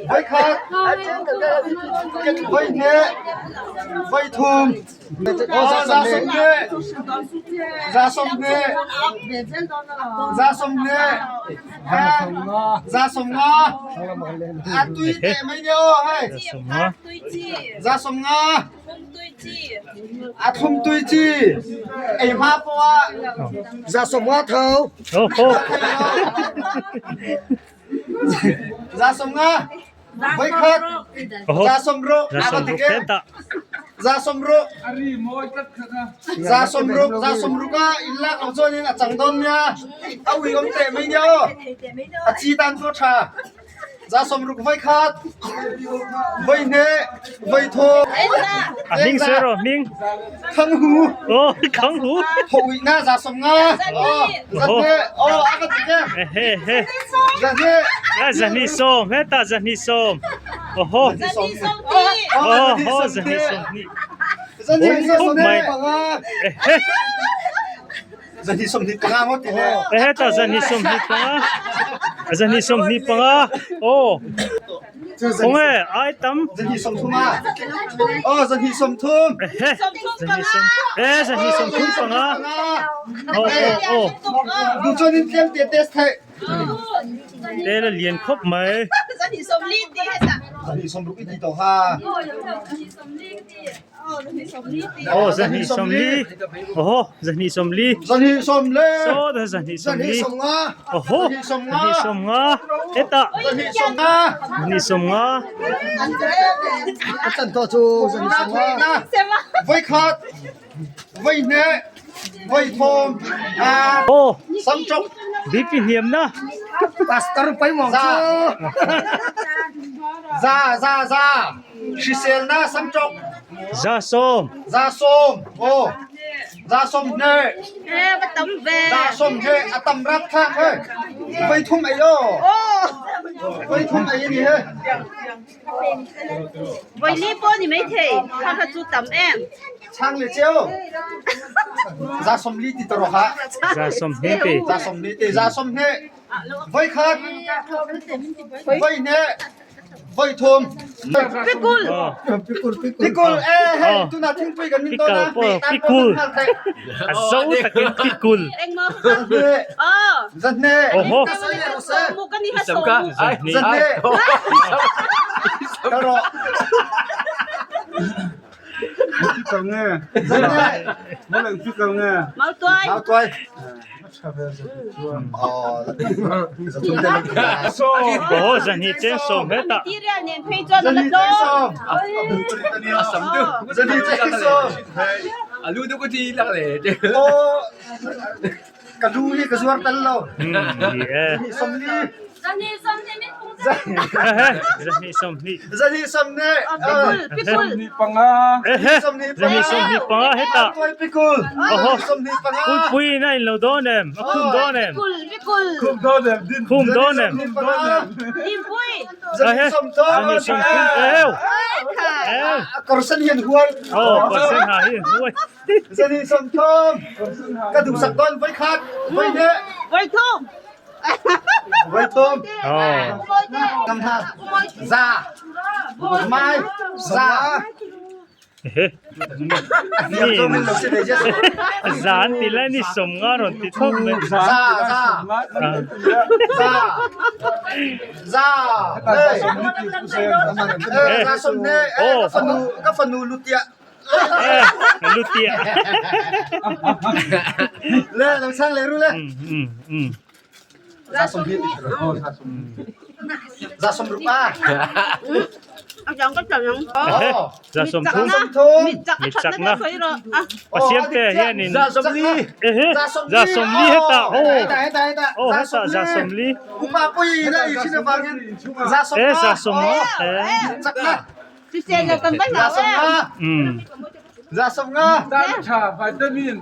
Voikhat, voihnih, voithum, za 20, za 20, za 20, za 50, a tui te mai ne aw hei. Za 50. A thlum tui ci ei hma poah ah Za 50 tho. Za 50 voikhat za 60 za 60 za 60 za 60 ah inn lak lo cun in a cang dawn nia a ui om te mei nia aw a ci tan cu tha Za 60 voikhat, voihnih, voithum. A hming sir aw hming. Khang hu. Oh, khang hu. Thawih na za 50. Oh, zahnih. Oh, a ka ti ke. He he. Zahnih. La zahnih sawm, he ta zahnih sawm. Oho. Oh, ho zahnih 20. Zahnih 25. He. Zahnih 25 ngawt ti he. Eh ta zahnih 25. Zahnih 25. Oh. Kong e ai tam. Zahnih 30 ah. Oh zahnih 30. Eh zahnih sawm. Eh zahnih 35. Oh oh oh. Du chuan in tlem te test thei. Te la lian khop mai. Zahnih 60 i ti to ha. Oh, zahnih 40. Oho, zahnih 40. Zahnih 40. So, dah zahnih 40. Oho, Zahnih zahnih 50. 50. Eta. Zahnih 50. Zahnih 50. A can to cu zahnih 50. Voikhat, voihnih, voithum, Oh, samchok. BP hniam na. Pastor pai mong Za. cu. Za, za, za. Hrisel na samchok. Za 10. Za 10. Oh. Za 20. Za 20 a tam rat thlak he. Voi thum ei o. Voi thum ei ni he. Voi li pawh ni maithei. Kha kha chu tam em. Chang le cheu. Za 40 ti taro ha. Za 20 te. Za 40 te. Za 20. Voi khat. Voi hnih. Voi thum. Pikul. Oh. Pikul pikul. Pikul eh hei Oh. tuna thingpui kan min tawn a. Pikul pikul. A zo takin pikul. Engmaw. Zahnih. Oh. Zahnih. Oho. Sawmu kan ni ha sawmu. Zahnih. Zahnih. Taro. Zahnih. Mau tuai. Mau tuai. Oh. Oho, zahnih cheng 10 he ta. Material nen phei chuan a la Zahnih tlawm. cheng 10. Zahnih cheng 10. Oh. Ka lu hi ka zuar tal lo. Ni e. Zahnih 40. Zahnih 20. Zahnih 20. Pikul, pikul. Ehe. Zahnih 25 he ta. Tuai pikul. Oho. 25. Pui na in lo dawn em. A khum dawn em. Pikul, pikul. Khum dawn em. Limpui. Ehe. Zahnih Zahnih 30. 30. Ew. Ew. Korsen hian hual. Oh, korsen ha hi huai. Zahnih 30. Ka duhsak dawn voi khat. Voi hnih. Voi thum. Voi thum. Oh. Ngam ha. Za. Mai. Za. Ehe. Niam zo min lo si ve je. Zan ti lai ni 50 ron ti thop mai. Za. Za. Za. Za. Eh. Eh, za 20. Eh, ka fanu ka fanu lutia. Eh, lutia. Le, lo sang le ru le. Za 20. Za 60 a. A chang ka chang. Ehe. Oh. Za 30. 30. Mit chak a Mit that chak na na. ka sawi rawh. Ah. Pasiam te hian in Za 40. Ehe. Za Za 40. 40 he ta. Oh. Heta heta heta. Oh, he ta za 40. Upa pui na i chin awangin za 50. Eh, za 50. Eh. Chak na. Hrisel lo kan va Za hlau em. 50. Za 50.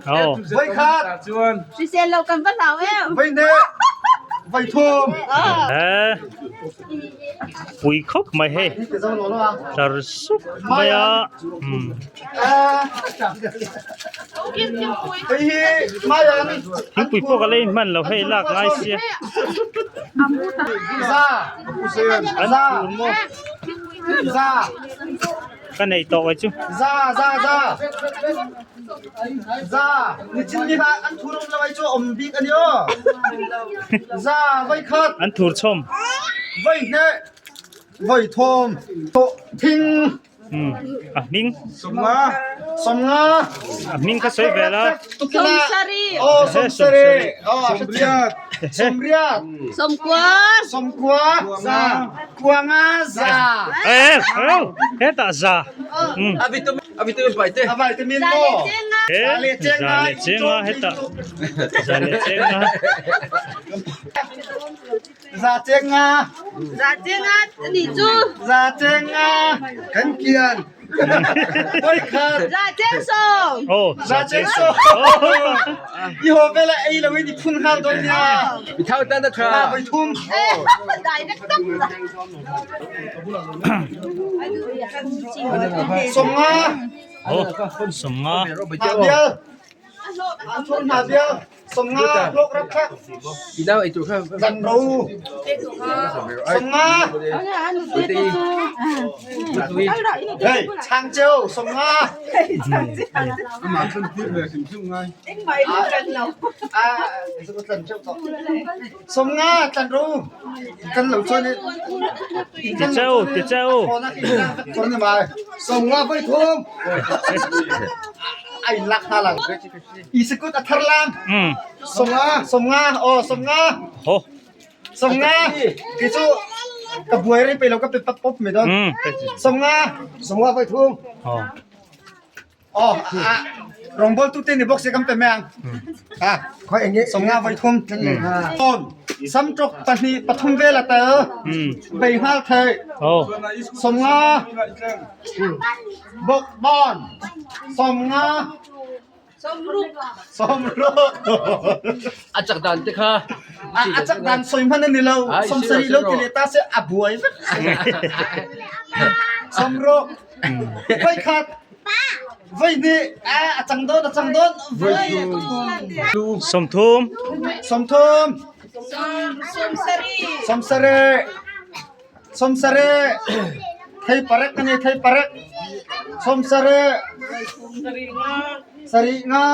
Oh. Voi khat. Hrisel lo kan va hlau em. Voi hnih. Vaithum. He pui khawp mai hei tlar sup mai a umm. Thingpui pawh ka la in hman lo hei lak ngai sia. An tur maw ka nei tawh mai chu. Za za za za nichin ni kha an thur awm lo ai chu awm bik a ni aw za vai khat an thur chhawm vai hne vai thawm tawh thing um a hming sawmnga sawmnga a hming kha sawi vel a Sawmsari aw sawmsari aw sawmriat sawmriat Sawmkua sawmkua za kuanga za eh eh hetah za um a vitamin maw he za leh chenga hetah za leh chenga za chenga Za chenga ni chu za chenga Kan kian. Oi khat Za cheng sawm aw za cheng sawm i haw vela ei lo in i phun nghal dawn nia I thau tan a tha. na voi thum Dai dak tak sawmnga aw sawmnga hna bial an thur hna bial sawmnga hlawk rak thak I nau ei tur kha. zan ro sawmnga hei chang cheu sawmnga sawmnga tlan ro kan lo chuan ti cheu ti cheu Sawmnga voi thum. Ai lak hna lang. I sikut a thar lam. Um Sawmnga sawmnga aw sawmnga ho sawmnga ki chu ka buai rei pe lo ka pe pap pop mai dawn. Um Sawmnga Sawmnga voi thum. aw aw a rawngbawl tu te ni bawk se kan pe mai ang. Ha Khoi eng nge sawmnga voi thum. Tawn samṭawk pahnih pathum vel a tel. Um Bei hngal thei. aw Sawmnga bawkbawn sawmnga Sawmruk sawmruk A chak dan te kha. A chak dan sawi hman a ni lo sawmsarih lo ti leh ta se a buai vek sawmruk voi khat voi hnih a cang dawn a cang dawn voi sawmthum sawmthum Sawmsarih sawmsarih Sawmsarih thei parek a ni thei parek sawmsarih sarih nga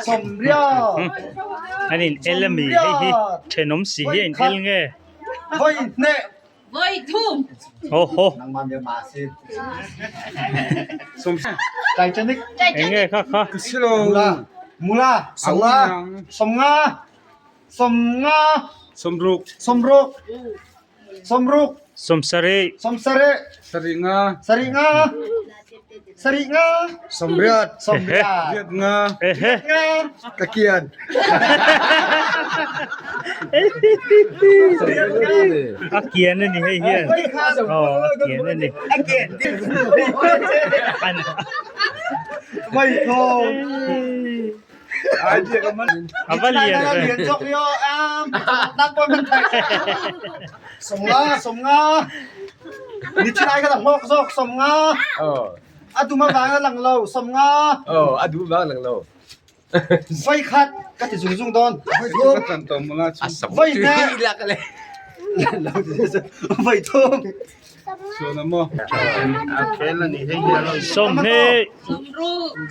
sawmriat an in el a mi hei hi thenawm si hi a in el nge voi hneh voi thum aw haw Titanic eng nge kha kha mula mula Sawmnga. sawmnga sawmnga Sawmruk. sawmruk sawmruk sawmsarih sawmsarih Sarih nga. sarih nga sarih nga Sawmriat. sawmriat Riat nga. ehe nga Ka kian. a kian a ni hei hian aw a kian a ni an Vai thawm. A va lian ve. Sawmnga sawmnga nichin ai kha ta hlawk zawk sawmnga a dum avang a lang lo sawmnga a dum avang a lang lo voi khat ka ti zung zung dawn voi hne voi thum Sawmhnih.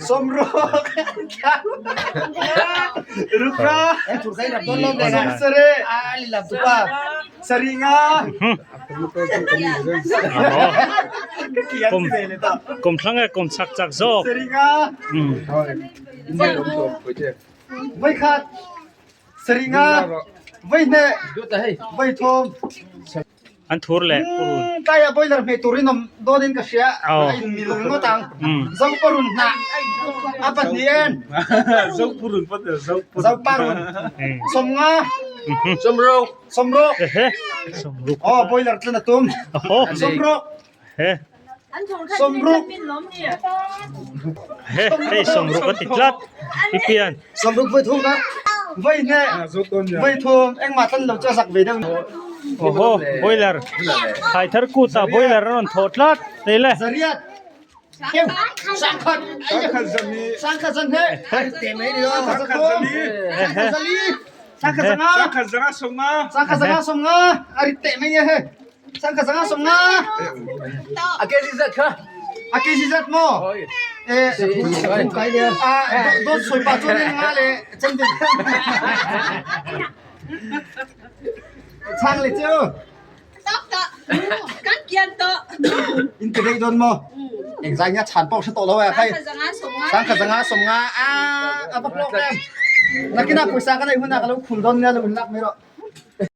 Sawmruk. Rukra. Sawmsarih. Saringa. Kum kum thlang e kum chak chak zawk. Saringa. Voi khat. Saringa. Voi hnih. Voi thum. An thur leh purun. Kai a boiler hmeh turin awm dawnin ka hria a in mil ngawt ang. Zo parun hnah a pahnih en. Zo purun pawh tel zo purun. Zo parun. Sawmnga. Sawmruk. Sawmruk. Sawmruk. Aw boiler tlen a tum. Sawmruk. Sawmruk. He hei sawmruk a ti tlat. I pian. Sawmruk voi thum ka. Voi hne voi thum engmah tlan lo chu a zak ve deuh. Oho boiler thlai thar kut ah boiler a rawn thawh tlat nei le. Zariat sangkhat sangkhat zan hne sangkhat zathum sangkhat zali sangkhat zanga Sangkhat zanga sawmnga. sangkhat zanga sawmnga a rit teh mai nia hei sangkhat zanga sawmnga A kg zat kha. a kg zat maw eh a dawt sawi pah chuan in nga leh chendel chhang leh cheu. Kan kian tawh. In ti rei dawn maw? Engzai nia chhan pawh hre tawh lo e khai. Sangkhat zanga sawmnga a a va hlawk em. Nakinah pawisa ka neih hunah ka lo khul dawn nia lo in lak mai rawh.